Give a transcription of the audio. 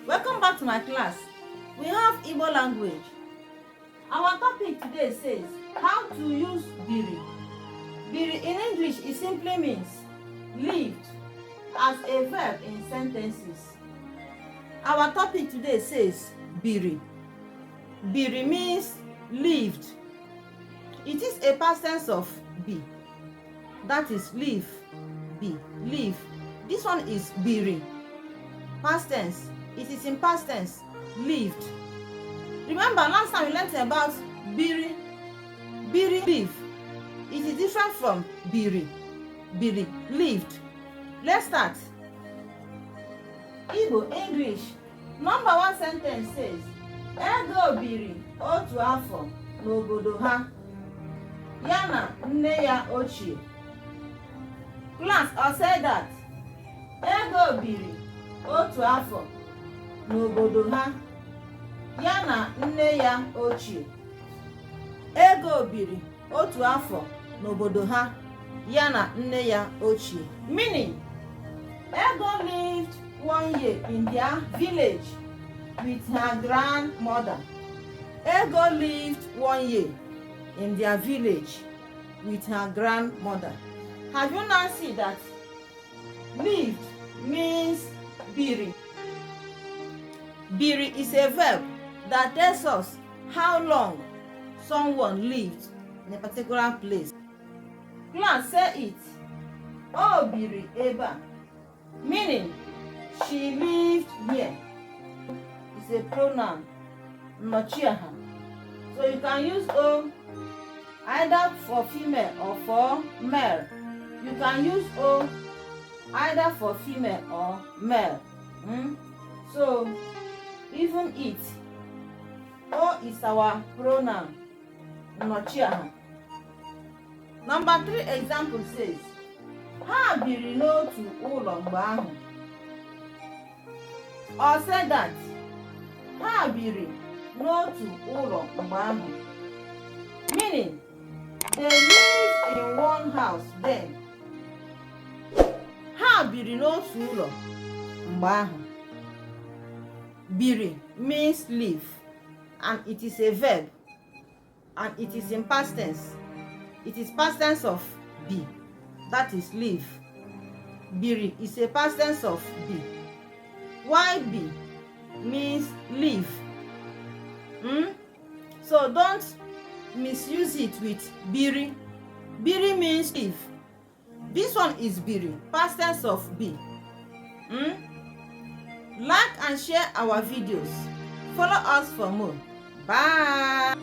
Welcome back to my class. We have Igbo language. Our topic today says how to use biri. Biri in English, it simply means lived, as a verb in sentences. Our topic today says biri. Biri means lived. It is a past tense of bi. That is live. Bi, live. This one is biri. Past tense. It is in past tense. Lived. Remember, last time we learned about biri. Biri, live. It is different from biri. Biri, lived. Let's start. Igbo English. Number one sentence says, Ego biri otu afọ n'obodo ha, ya na nne ya ochie. Class, I say that. Ego biri otu afọ n'obodo ha, ya na nne ya ochie. Ego biri otu afọ n'obodo ha, ya na nne ya ochie. Meaning, Ego lived one year in their village with her grandmother. Ego lived one year in their village with her grandmother. Have you now see that lived means biri? Biri is a verb that tells us how long someone lived in a particular place. Class, say it. O biri ebe a. Meaning, she lived here. It's a pronoun. Nnọchiaha. So you can use O either for female or for male. You can use O either for female or male. So even it, O is our pronoun. Nnọchiaha. Number three example says, ha biri n'otu ụlọ mgbe ahụ. Or say that, ha biri n'otu ụlọ mgbe ahụ. Meaning, they lived in one house then. Ha biri n'otu ụlọ mgbe ahụ. Biri means live, and it is a verb, and it is in past tense. It is past tense of bi, that is live. Biri is a past tense of bi. Why bi means live. So don't misuse it with biri. Biri means live. This one is biri, past tense of bi. Like and share our videos. Follow us for more. Bye.